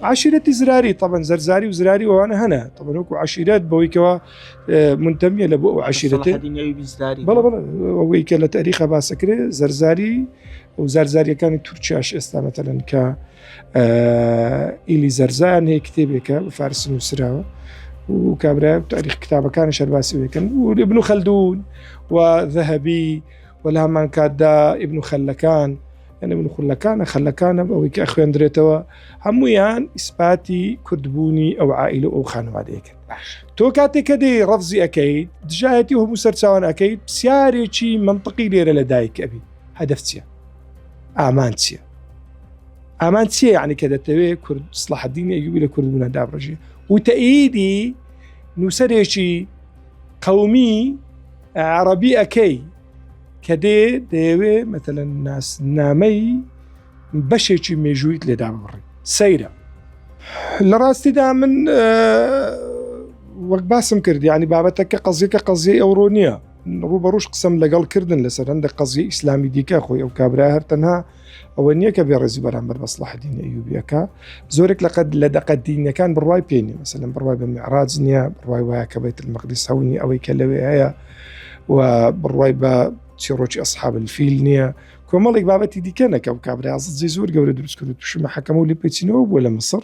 عەشیرەتی زراری تەبەن زەرزاری و زراری ئەوانە هەنە تەبەن وەکو عەشیرەت بەوەی کەوا منتەمیە لە بۆ ئەو عەشیرەتێ بەڵێ بەڵێ ئەوەی کە لە تاریخە باسەکرێ زەرزاری و زارزاریەکانی تورکیاش ئێستا مەتەلەن کە ئیلی زەرزان هەیە کتێبێکە بە فارسی نووسراوە و کابرا تاریخ کتابەکانی شەرباسی وەکەن و ابن خلدون و ذهبی و لە هەمان کاتدا ابن خلەکان یعنی من خولەکانە خەلەکانە ئەوەی کە خوێندرێتەوە هەمویان ئیسپاتی کوردبوونی ئەو عائل و ئەو خانوادەیەکن تۆ کاتێک کە دێ ڕەفزی ئەەکەیت دژایەتی و هەموو سەرچوان ئەەکەیت پرسیارێکی منطقی لێرە لە دایک ئەبی هەدەف چییە؟ ئامان چییە؟ ئامان چییە یعنی کە دەتەوێت کورد سڵاحدینی ئەیوبی لە کوردبوونە دابڕژێ و تەئیدی نووسەرێکی قەومی عربی ئەەکەی کە دێ دەیەوێ مەتەلەن ناسنامەی بەشێکی مێژوویت لێدا ببڕی سەیرە لە ڕاستیدا من وەک باسم کرد ینی بابەتەکە قەزیەکە قەزیەی ئەوڕۆ نییە ڕوبەڕوش قسەم لەگەڵ کردن لەسەر هەندێک قەزیە ئیسلامی دیکە خۆی ئەو کابرا هەر تەنها ئەوە نییە کە بێڕێزی بەرامبەر بە سڵاحدینی ئەیوبیەکە زۆرێک لە قەد لە دەقە دینەکان بڕوای پێ نیە مەسەلەن بڕوای بە میعراج نییە بڕوای وایە کە بەیت المەقدس هەونی ئەوەی کە لەوێ هەیە و بڕوای بە چیڕۆکی ئەسحاب الفیل نییە کۆمەڵێک بابەتی دیکە نەکە و کابرا زی زۆر گەورە دروست کرد تووشی محەکەمە و لێپێچینەوە بووە لە مسڕ.